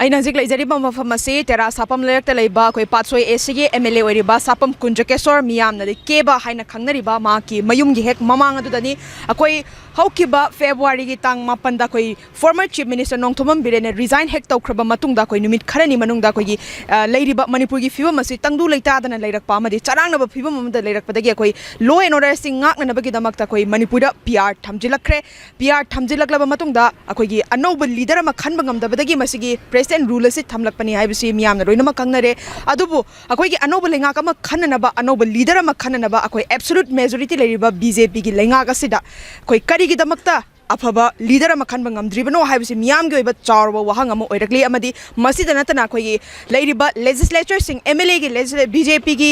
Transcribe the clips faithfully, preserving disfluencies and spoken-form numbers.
ꯑꯩꯅ ꯍꯧꯖꯤꯛ ꯂꯩꯖꯔꯤꯕ ꯃꯐꯝ ꯑꯁꯤ ꯇꯦꯔꯥ ꯁꯥꯄꯝ ꯂꯩꯔꯛꯇ ꯂꯩꯕ ꯑꯩꯈꯣꯏ ꯄꯥꯠꯁꯣꯏ ꯑꯦꯁꯤꯒꯤ ꯑꯦꯝ ꯑꯦꯜ ꯑꯦ ꯑꯣꯏꯔꯤꯕ ꯁꯥꯄꯝ ꯀꯨꯟꯖꯀꯦꯁꯣꯔ, ꯃꯤꯌꯥꯝꯅꯗꯤ ꯀꯦꯕ ꯍꯥꯏꯅ ꯈꯪꯅꯔꯤꯕ ꯃꯍꯥꯛꯀꯤ ꯃꯌꯨꯝꯒꯤ ꯍꯦꯛ ꯃꯃꯥꯡ ꯑꯗꯨꯗꯅꯤ꯫ ꯑꯩꯈꯣꯏ ꯍꯧꯈꯤꯕ ꯐꯦꯕ꯭ꯔꯨꯋꯥꯔꯤꯒꯤ ꯇꯥꯡ ꯃꯥꯄꯟꯗ ꯑꯩꯈꯣꯏ former Chief Minister Nongthombam ꯕꯤꯔꯦꯟꯅ resign ꯍꯦꯛ ꯇꯧꯈ꯭ꯔꯕ ꯃꯇꯨꯡꯗ ꯑꯩꯈꯣꯏ ꯅꯨꯃꯤꯠ ꯈꯔꯅꯤ ꯃꯅꯨꯡꯗ ꯑꯩꯈꯣꯏꯒꯤ, ꯑ, ꯂꯩꯔꯤꯕ ꯃꯅꯤꯄꯨꯔꯒꯤ ꯐꯤꯕꯝ ꯑꯁꯤ ꯇꯪꯗꯨ ꯂꯩꯇꯥꯗꯅ ꯂꯩꯔꯛꯄ ꯑꯃꯗꯤ ꯆꯔꯥꯡꯅꯕ ꯐꯤꯕꯝ ꯑꯃꯗ ꯂꯩꯔꯛꯄꯗꯒꯤ ꯑꯩꯈꯣꯏ law and order ꯑꯁꯤ ꯉꯥꯛꯅꯅꯕꯒꯤꯗꯃꯛꯇ ꯑꯩꯈꯣꯏ ꯃꯅꯤꯄꯨꯔꯗ P R ꯊꯝꯖꯤꯜꯂꯛꯈ꯭ꯔꯦ꯫ P R ꯊꯝꯖꯤꯜꯂꯛꯂꯕ ꯃꯇꯨꯡꯗ ꯑꯩꯈꯣꯏꯒꯤ ꯑꯅꯧꯕ leader ꯑꯃ ꯈꯟꯕ ꯉꯝꯗꯕꯗꯒꯤ ꯃꯁꯤꯒꯤ president rule ꯑꯁꯤ ꯊꯝꯂꯛꯄꯅꯤ ꯍꯥꯏꯕꯁꯤ ꯃꯤꯌꯥꯝꯅ ꯂꯣꯏꯅꯃꯛ ꯈꯪꯅꯔꯦ꯫ ꯑꯗꯨꯕꯨ ꯑꯩꯈꯣꯏꯒꯤ ꯑꯅꯧꯕ ꯂꯩꯉꯥꯛ ꯑꯃ ꯈꯟꯅꯅꯕ, ꯑꯅꯧꯕ leader ꯑꯃ ꯈꯟꯅꯅꯕ ꯑꯩꯈꯣꯏ absolute majority ꯂꯩꯔꯤꯕ B J P ꯒꯤ ꯂꯩꯉꯥꯛ ꯑꯁꯤꯗ ꯑꯩꯈꯣꯏ ꯀꯔꯤꯒꯤꯗꯃꯛꯇ ꯑꯐꯕ leader ꯑꯃ ꯈꯟꯕ ꯉꯝꯗ꯭ꯔꯤꯕꯅꯣ ꯍꯥꯏꯕꯁꯤ ꯃꯤꯌꯥꯝꯒꯤ ꯑꯣꯏꯕ ꯆꯥꯎꯔꯕ ꯋꯥꯍꯪ ꯑꯃ ꯑꯣꯏꯔꯛꯂꯤ꯫ ꯑꯃꯗꯤ ꯃꯁꯤꯗ ꯅꯠꯇꯅ ꯑꯩꯈꯣꯏꯒꯤ ꯂꯩꯔꯤꯕ legislature ꯁꯤꯡ, M L A ꯒꯤ legisla-, B J P ꯒꯤ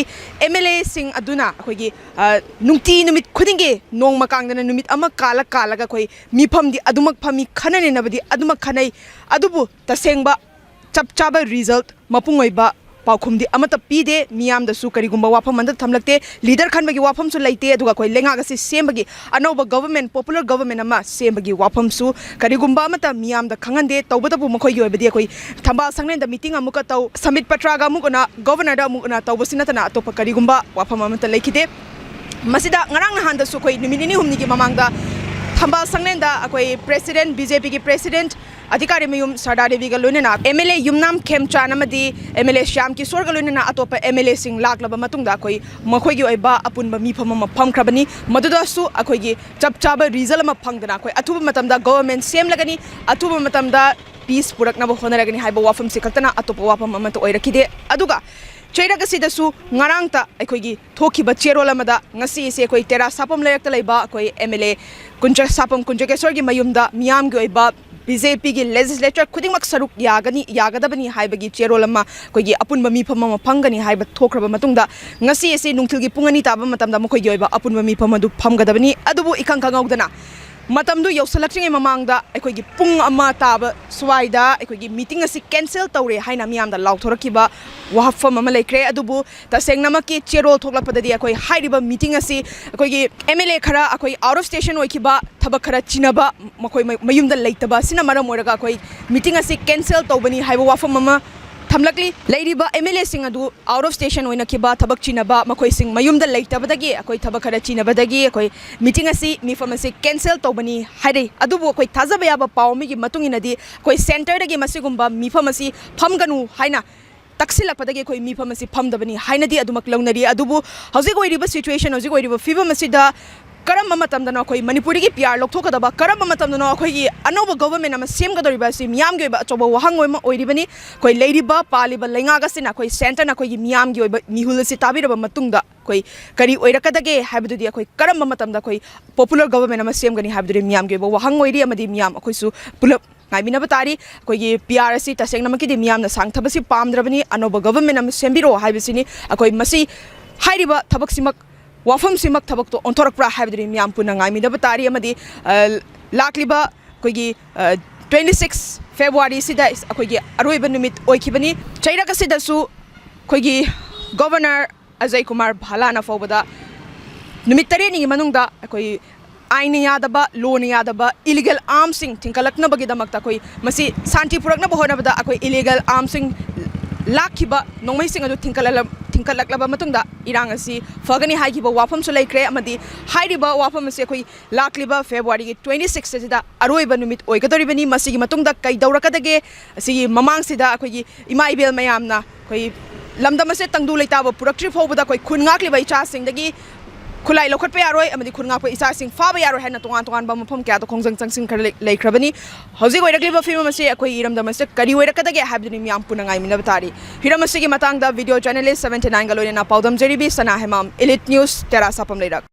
M L A ꯁꯤꯡ ꯑꯗꯨꯅ ꯑꯩꯈꯣꯏꯒꯤ, ꯑ, ꯅꯨꯡꯇꯤ ꯅꯨꯃꯤꯠ ꯈꯨꯗꯤꯡꯒꯤ ꯅꯣꯡꯃ ꯀꯥꯡꯗꯅ ꯅꯨꯃꯤꯠ ꯑꯃ ꯀꯥꯜꯂ ꯀꯥꯜꯂꯒ ꯑꯩꯈꯣꯏ ꯃꯤꯐꯝꯗꯤ ꯑꯗꯨꯃꯛ ꯐꯝꯃꯤ, ꯈꯟꯅ ꯅꯩꯅꯕꯗꯤ ꯑꯗꯨꯃꯛ ꯈꯟꯅꯩ, ꯑꯗꯨꯕꯨ ꯇꯁꯦꯡꯕ ꯆꯞ ꯆꯥꯕ result, ꯃꯄꯨꯡ ꯑꯣꯏꯕ ꯄꯥꯎꯈꯨꯝꯗꯤ ꯑꯃꯠꯇ ꯄꯤꯗꯦ꯫ ꯃꯤꯌꯥꯝꯗꯁꯨ ꯀꯔꯤꯒꯨꯝꯕ ꯋꯥꯐꯝ ꯑꯃꯠꯇ ꯊꯝꯂꯛꯇꯦ꯫ Leader ꯈꯟꯕꯒꯤ ꯋꯥꯐꯝꯁꯨ ꯂꯩꯇꯦ꯫ ꯑꯗꯨꯒ ꯑꯩꯈꯣꯏ ꯂꯩꯉꯥꯛ ꯑꯁꯤ ꯁꯦꯝꯕꯒꯤ ꯑꯅꯧꯕ government, popular government ꯑꯃ ꯁꯦꯝꯕꯒꯤ ꯋꯥꯐꯝꯁꯨ ꯀꯔꯤꯒꯨꯝꯕ ꯑꯃꯠꯇ ꯃꯤꯌꯥꯝꯗ ꯈꯪꯍꯟꯗꯦ꯫ ꯇꯧꯕꯇꯕꯨ ꯃꯈꯣꯏꯒꯤ ꯑꯣꯏꯕꯗꯤ ꯑꯩꯈꯣꯏ ꯊꯝꯕꯥꯜ ꯁꯪꯂꯦꯟꯗ meeting ꯑꯃꯨꯛꯀ ꯇꯧ, ꯁꯃꯤꯠ ꯄꯇ꯭ꯔꯥꯒ ꯑꯃꯨꯛ ꯎꯅ, governor ꯗ ꯑꯃꯨꯛ ꯎꯅ ꯇꯧꯕꯁꯤ ꯅꯠꯇꯅ ꯑꯇꯣꯞꯄ ꯀꯔꯤꯒꯨꯝꯕ ꯋꯥꯐꯝ ꯑꯃꯠꯇ ꯂꯩꯈꯤꯗꯦ꯫ ꯃꯁꯤꯗ ꯉꯔꯥꯡ ꯅꯍꯥꯟꯗꯁꯨ ꯑꯩꯈꯣꯏ ꯅꯨꯃꯤꯠ ꯅꯤꯅꯤ ꯍꯨꯝꯅꯤꯒꯤ ꯃꯃꯥꯡꯗ ꯊꯝꯕꯥꯜ ꯁꯪꯂꯦꯟꯗ ꯑꯩꯈꯣꯏ president, B J P ꯒꯤ president ꯑꯙꯤꯀꯥꯔꯤ ꯃꯌꯨꯝ ꯁꯔꯗꯥ ꯗꯦꯕꯤꯒ ꯂꯣꯏꯅꯅ M L A ꯌꯨꯝꯅꯥꯝ ꯈꯦꯝꯆꯥꯟ ꯑꯃꯗꯤ M L A ꯁ꯭ꯌꯥꯝ ꯀꯤꯁꯣꯔꯒ ꯂꯣꯏꯅꯅ ꯑꯇꯣꯞꯄ M L A ꯁꯤꯡ ꯂꯥꯛꯂꯕ ꯃꯇꯨꯡꯗ ꯑꯩꯈꯣꯏ ꯃꯈꯣꯏꯒꯤ ꯑꯣꯏꯕ ꯑꯄꯨꯟꯕ ꯃꯤꯐꯝ ꯑꯃ ꯐꯝꯈ꯭ꯔꯕꯅꯤ꯫ ꯃꯗꯨꯗꯁꯨ ꯑꯩꯈꯣꯏꯒꯤ ꯆꯞ ꯆꯥꯕ result ꯑꯃ ꯐꯪꯗꯅ ꯑꯩꯈꯣꯏ ꯑꯊꯨꯕ ꯃꯇꯝꯗ government ꯁꯦꯝꯂꯒꯅꯤ, ꯑꯊꯨꯕ ꯃꯇꯝꯗ peace ꯄꯨꯔꯛꯅꯕ ꯍꯣꯠꯅꯔꯒꯅꯤ ꯍꯥꯏꯕ ꯋꯥꯐꯝꯁꯤ ꯈꯛꯇꯅ ꯑꯇꯣꯞꯄ ꯋꯥꯐꯝ ꯑꯃꯠꯇ ꯑꯣꯏꯔꯛꯈꯤꯗꯦ꯫ ꯑꯗꯨꯒ ꯆꯩꯔꯛ ꯑꯁꯤꯗꯁꯨ ꯉꯔꯥꯡꯇ ꯑꯩꯈꯣꯏꯒꯤ ꯊꯣꯛꯈꯤꯕ ꯆꯦꯔꯣꯜ ꯑꯃꯗ ꯉꯁꯤ ꯑꯁꯤ ꯑꯩꯈꯣꯏ ꯇꯦꯔꯥ ꯁꯥꯄꯝ ꯂꯩꯔꯛꯇ ꯂꯩꯕ ꯑꯩꯈꯣꯏ M L A ꯀꯨꯟꯖ-, ꯁꯥꯄꯝ ꯀꯨꯟꯖꯀꯦꯁꯣꯔꯒꯤ ꯃꯌꯨꯝꯗ ꯃꯤꯌꯥꯝꯒꯤ ꯑꯣꯏꯕ B J P ꯒꯤ legislature ꯈꯨꯗꯤꯡꯃꯛ ꯁꯔꯨꯛ ꯌꯥꯒꯅꯤ, ꯌꯥꯒꯗꯕꯅꯤ ꯍꯥꯏꯕꯒꯤ ꯆꯦꯔꯣꯜ ꯑꯃ, ꯑꯩꯈꯣꯏꯒꯤ ꯑꯄꯨꯟꯕ ꯃꯤꯐꯝ ꯑꯃ ꯐꯝꯒꯅꯤ ꯍꯥꯏꯕ ꯊꯣꯛꯈ꯭ꯔꯕ ꯃꯇꯨꯡꯗ ꯉꯁꯤ ꯑꯁꯤ ꯅꯨꯡꯊꯤꯜꯒꯤ ꯄꯨꯡ ꯑꯅꯤ ꯇꯥꯕ ꯃꯇꯝꯗ ꯃꯈꯣꯏꯒꯤ ꯑꯣꯏꯕ ꯑꯄꯨꯟꯕ ꯃꯤꯐꯝ ꯑꯗꯨ ꯐꯝꯒꯗꯕꯅꯤ꯫ ꯑꯗꯨꯕꯨ ꯏꯈꯪ ꯈꯪꯍꯧꯗꯅ ꯃꯇꯝꯗꯨ ꯌꯧꯁꯤꯜꯂꯛꯇ꯭ꯔꯤꯉꯩ ꯃꯃꯥꯡꯗ ꯑꯩꯈꯣꯏꯒꯤ ꯄꯨꯡ ꯑꯃ ꯇꯥꯕ ꯁ꯭ꯋꯥꯏꯗ ꯑꯩꯈꯣꯏꯒꯤ ꯃꯤꯇꯤꯡ ꯑꯁꯤ ꯀꯦꯟꯁꯦꯜ ꯇꯧꯔꯦ ꯍꯥꯏꯅ ꯃꯤꯌꯥꯝꯗ ꯂꯥꯎꯊꯣꯔꯛꯈꯤꯕ ꯋꯥꯐꯝ ꯑꯃ ꯂꯩꯈ꯭ꯔꯦ꯫ ꯑꯗꯨꯕꯨ ꯇꯁꯦꯡꯅꯃꯛꯀꯤ ꯆꯦꯔꯣꯜ ꯊꯣꯛꯂꯛꯄꯗꯗꯤ ꯑꯩꯈꯣꯏ ꯍꯥꯏꯔꯤꯕ ꯃꯤꯇꯤꯡ ꯑꯁꯤ ꯑꯩꯈꯣꯏꯒꯤ ꯑꯦꯝ ꯑꯦꯜ ꯑꯦ ꯈꯔ ꯑꯩꯈꯣꯏ ꯑꯥꯎꯠ ꯑꯣꯐ ꯁ꯭ꯇꯦꯁꯟ ꯑꯣꯏꯈꯤꯕ, ꯊꯕꯛ ꯈꯔ ꯆꯤꯟꯅꯕ, ꯃꯈꯣꯏ ꯃ- ꯃꯌꯨꯝꯗ ꯂꯩꯇꯕ ꯑꯁꯤꯅ ꯃꯔꯝ ꯑꯣꯏꯔꯒ ꯑꯩꯈꯣꯏ ꯃꯤꯇꯤꯡ ꯑꯁꯤ ꯀꯦꯟꯁꯦꯜ ꯇꯧꯕꯅꯤ ꯍꯥꯏꯕ ꯋꯥꯐꯝ ꯑꯃ ꯊꯝꯂꯛꯂꯤ꯫ ꯂꯩꯔꯤꯕ ꯑꯦꯝ ꯑꯦꯜ ꯑꯦꯁꯤꯡ ꯑꯗꯨ ꯑꯥꯎꯠ ꯑꯣꯐ ꯁ꯭ꯇꯦꯁꯟ ꯑꯣꯏꯅꯈꯤꯕ, ꯊꯕꯛ ꯆꯤꯟꯅꯕ, ꯃꯈꯣꯏꯁꯤꯡ ꯃꯌꯨꯝꯗ ꯂꯩꯇꯕꯗꯒꯤ, ꯑꯩꯈꯣꯏ ꯊꯕꯛ ꯈꯔ ꯆꯤꯟꯅꯕꯗꯒꯤ ꯑꯩꯈꯣꯏ ꯃꯤꯇꯤꯡ ꯑꯁꯤ, ꯃꯤꯐꯝ ꯑꯁꯤ ꯀꯦꯟꯁꯦꯜ ꯇꯧꯕꯅꯤ ꯍꯥꯏꯔꯤ꯫ ꯑꯗꯨꯕꯨ ꯑꯩꯈꯣꯏ ꯊꯥꯖꯕ ꯌꯥꯕ ꯄꯥꯎ ꯑꯃꯒꯤ ꯃꯇꯨꯡ ꯏꯟꯅꯗꯤ ꯑꯩꯈꯣꯏ ꯁꯦꯟꯇꯔꯗꯒꯤ ꯃꯁꯤꯒꯨꯝꯕ ꯃꯤꯐꯝ ꯑꯁꯤ ꯐꯝꯒꯅꯨ ꯍꯥꯏꯅ ꯇꯛꯁꯤꯜꯂꯛꯄꯗꯒꯤ ꯑꯩꯈꯣꯏ ꯃꯤꯐꯝ ꯑꯁꯤ ꯐꯝꯗꯕꯅꯤ ꯍꯥꯏꯅꯗꯤ ꯑꯗꯨꯃꯛ ꯂꯧꯅꯔꯤ꯫ ꯑꯗꯨꯕꯨ ꯍꯧꯖꯤꯛ ꯑꯣꯏꯔꯤꯕ ꯁꯤꯆꯨꯋꯦꯁꯟ, ꯍꯧꯖꯤꯛ ꯑꯣꯏꯔꯤꯕ ꯐꯤꯕꯝ ꯑꯁꯤꯗ ꯀꯔꯝꯕ ꯃꯇꯝꯗꯅꯣ ꯑꯩꯈꯣꯏ ꯃꯅꯤꯄꯨꯔꯗꯒꯤ ꯄꯤ ꯑꯥꯔ ꯂꯧꯊꯣꯛꯀꯗꯕ, ꯀꯔꯝꯕ ꯃꯇꯝꯗꯅꯣ ꯑꯩꯈꯣꯏꯒꯤ ꯑꯅꯧꯕ ꯒꯣꯚꯔꯟꯃꯦꯟꯠ ꯑꯃ ꯁꯦꯝꯒꯗꯧꯔꯤꯕ ꯑꯁꯤ ꯃꯤꯌꯥꯝꯒꯤ ꯑꯣꯏꯕ ꯑꯆꯧꯕ ꯋꯥꯍꯪ ꯑꯃ ꯑꯣꯏꯔꯤꯕꯅꯤ꯫ ꯑꯩꯈꯣꯏ ꯂꯩꯔꯤꯕ, ꯄꯥꯜꯂꯤꯕ ꯂꯩꯉꯥꯛ ꯑꯁꯤꯅ, ꯑꯩꯈꯣꯏ ꯁꯦꯟꯇꯔꯅ ꯑꯩꯈꯣꯏꯒꯤ ꯃꯤꯌꯥꯝꯒꯤ ꯑꯣꯏꯕ ꯃꯤꯍꯨꯜ ꯑꯁꯤ ꯇꯥꯕꯤꯔꯕ ꯃꯇꯨꯡꯗ ꯑꯩꯈꯣꯏ ꯀꯔꯤ ꯑꯣꯏꯔꯛꯀꯗꯒꯦ ꯍꯥꯏꯕꯗꯨꯗꯤ, ꯑꯩꯈꯣꯏ ꯀꯔꯝꯕ ꯃꯇꯝꯗ ꯑꯩꯈꯣꯏ ꯄꯣꯄꯨꯂꯔ ꯒꯣꯚꯔꯟꯃꯦꯟꯠ ꯑꯃ ꯁꯦꯝꯒꯅꯤ ꯍꯥꯏꯕꯗꯨꯗꯤ ꯃꯤꯌꯥꯝꯒꯤ ꯑꯣꯏꯕ ꯋꯥꯍꯪ ꯑꯣꯏꯔꯤ, ꯑꯃꯗꯤ ꯃꯤꯌꯥꯝ ꯑꯩꯈꯣꯏꯁꯨ ꯄꯨꯂꯞ ꯉꯥꯏꯃꯤꯟꯅꯕ ꯇꯥꯔꯤ꯫ ꯑꯩꯈꯣꯏꯒꯤ ꯄꯤ ꯑꯥꯔ ꯑꯁꯤ ꯇꯁꯦꯡꯅꯃꯛꯀꯤꯗꯤ ꯃꯤꯌꯥꯝꯅ ꯁꯥꯡꯊꯕꯁꯤ ꯄꯥꯝꯗ꯭ꯔꯕꯅꯤ, ꯑꯅꯧꯕ ꯒꯣꯚꯔꯟꯃꯦꯟꯠ ꯑꯃ ꯁꯦꯝꯕꯤꯔꯛꯑꯣ ꯍꯥꯏꯕꯁꯤꯅꯤ꯫ ꯑꯩꯈꯣꯏ ꯃꯁꯤ, ꯍꯥꯏꯔꯤꯕ ꯊꯕꯛꯁꯤꯃꯛ, ꯋꯥꯐꯝꯁꯤꯃꯛ ꯊꯕꯛꯇꯣ ꯑꯣꯟꯊꯣꯔꯛꯄ꯭ꯔꯥ ꯍꯥꯏꯕꯗꯨꯗꯤ ꯃꯤꯌꯥꯝ ꯄꯨꯟꯅ ꯉꯥꯏꯃꯤꯟꯅꯕ ꯇꯥꯔꯤ꯫ ꯑꯃꯗꯤ ꯑ, ꯂꯥꯛꯂꯤꯕ ꯑꯩꯈꯣꯏꯒꯤ ꯇ꯭ꯋꯦꯟꯇꯤ ꯁꯤꯛꯁ ꯐꯦꯕ꯭ꯔꯨꯋꯥꯔꯤꯁꯤꯗ ꯑꯩꯈꯣꯏꯒꯤ ꯑꯔꯣꯏꯕ ꯅꯨꯃꯤꯠ ꯑꯣꯏꯈꯤꯕꯅꯤ꯫ ꯆꯩꯔꯛ ꯑꯁꯤꯗꯁꯨ ꯑꯩꯈꯣꯏꯒꯤ ꯒꯣꯚꯔꯅꯔ ꯑꯖꯌ ꯀꯨꯃꯥꯔ ꯚꯥꯂꯥꯅ ꯐꯥꯎꯕꯗ ꯅꯨꯃꯤꯠ ꯇꯔꯦꯠꯅꯤꯒꯤ ꯃꯅꯨꯡꯗ ꯑꯩꯈꯣꯏ ꯑꯥꯏꯟꯅ ꯌꯥꯗꯕ, ꯂꯣꯅ ꯌꯥꯗꯕ ꯏꯂꯤꯒꯦꯜ ꯑꯥꯔꯝꯁꯤꯡ ꯊꯤꯡꯒꯠꯂꯛꯅꯕꯒꯤꯗꯃꯛꯇ ꯑꯩꯈꯣꯏ ꯃꯁꯤ ꯁꯥꯟꯇꯤ ꯄꯨꯔꯛꯅꯕ ꯍꯣꯠꯅꯕꯗ ꯑꯩꯈꯣꯏ ꯏꯂꯤꯒꯦꯜ ꯑꯥꯔꯝꯁꯤꯡ ꯂꯥꯛꯈꯤꯕ ꯅꯣꯡꯃꯩꯁꯤꯡ ꯑꯗꯨ ꯊꯤꯡꯒꯠꯂꯛꯂ-, ꯊꯤꯡꯒꯠꯂꯛꯂꯕ ꯃꯇꯨꯡꯗ ꯏꯔꯥꯡ ꯑꯁꯤ ꯐꯒꯅꯤ ꯍꯥꯏꯈꯤꯕ ꯋꯥꯐꯝꯁꯨ ꯂꯩꯈ꯭ꯔꯦ꯫ ꯑꯃꯗꯤ ꯍꯥꯏꯔꯤꯕ ꯋꯥꯐꯝ ꯑꯁꯤ ꯑꯩꯈꯣꯏ ꯂꯥꯛꯂꯤꯕ ꯐꯦꯕ꯭ꯔꯨꯋꯥꯔꯤꯒꯤ ꯇ꯭ꯋꯦꯟꯇꯤ ꯁꯤꯛꯁ ꯑꯁꯤꯗ ꯑꯔꯣꯏꯕ ꯅꯨꯃꯤꯠ ꯑꯣꯏꯒꯗꯧꯔꯤꯕꯅꯤ꯫ ꯃꯁꯤꯒꯤ ꯃꯇꯨꯡꯗ ꯀꯩꯗꯧꯔꯛꯀꯗꯒꯦ? ꯑꯁꯤꯒꯤ ꯃꯃꯥꯡꯁꯤꯗ ꯑꯩꯈꯣꯏꯒꯤ ꯏꯃꯥ ꯏꯕꯦꯜ ꯃꯌꯥꯝꯅ ꯑꯩꯈꯣꯏ ꯂꯝꯗꯝ ꯑꯁꯦ ꯇꯪꯗꯨ ꯂꯩꯇꯥꯕ ꯄꯨꯔꯛꯇ꯭ꯔꯤ ꯐꯥꯎꯕꯗ ꯑꯩꯈꯣꯏ ꯈꯨꯟ ꯉꯥꯛꯂꯤꯕ ꯏꯆꯥꯁꯤꯡꯗꯒꯤ ꯈꯨꯠꯂꯥꯏ ꯂꯧꯈꯠꯄ ꯌꯥꯔꯣꯏ ꯑꯃꯗꯤ ꯈꯨꯟ ꯉꯥꯛꯄ ꯏꯆꯥꯁꯤꯡ ꯐꯥꯕ ꯌꯥꯔꯣꯏ ꯍꯥꯏꯅ ꯇꯣꯉꯥꯟ ꯇꯣꯉꯥꯟꯕ ꯃꯐꯝ ꯀꯌꯥꯗ ꯈꯣꯡꯖꯪ ꯆꯪꯁꯤꯟ ꯈꯔ ꯂꯩ-, ꯂꯩꯈ꯭ꯔꯕꯅꯤ꯫ ꯍꯧꯖꯤꯛ ꯑꯣꯏꯔꯛꯂꯤꯕ ꯐꯤꯕꯝ ꯑꯁꯤ ꯑꯩꯈꯣꯏ ꯏꯔꯝꯗꯝ ꯑꯁꯤꯗ ꯀꯔꯤ ꯑꯣꯏꯔꯛꯀꯗꯒꯦ ꯍꯥꯏꯕꯗꯨꯅꯤ ꯃꯤꯌꯥꯝ ꯄꯨꯟꯅ ꯉꯥꯏꯃꯤꯟꯅꯕ ꯇꯥꯔꯤ꯫ ꯍꯤꯔꯝ ꯑꯁꯤꯒꯤ ꯃꯇꯥꯡꯗ ꯚꯤꯗꯤꯑꯣ ꯖꯔꯅꯦꯂꯤꯁ ꯁꯚꯦꯟꯇꯤ ꯅꯥꯏꯟꯒ ꯂꯣꯏꯅꯅ ꯄꯥꯎꯗꯝ ꯖꯦꯔꯤꯕꯤ, ꯁꯅꯥ ꯍꯦꯃꯥꯝ, ꯏꯂꯤꯠ ꯅ꯭ꯌꯨꯁ, ꯇꯦꯔꯥ ꯁꯥꯐꯝ ꯂꯩꯔꯛ꯫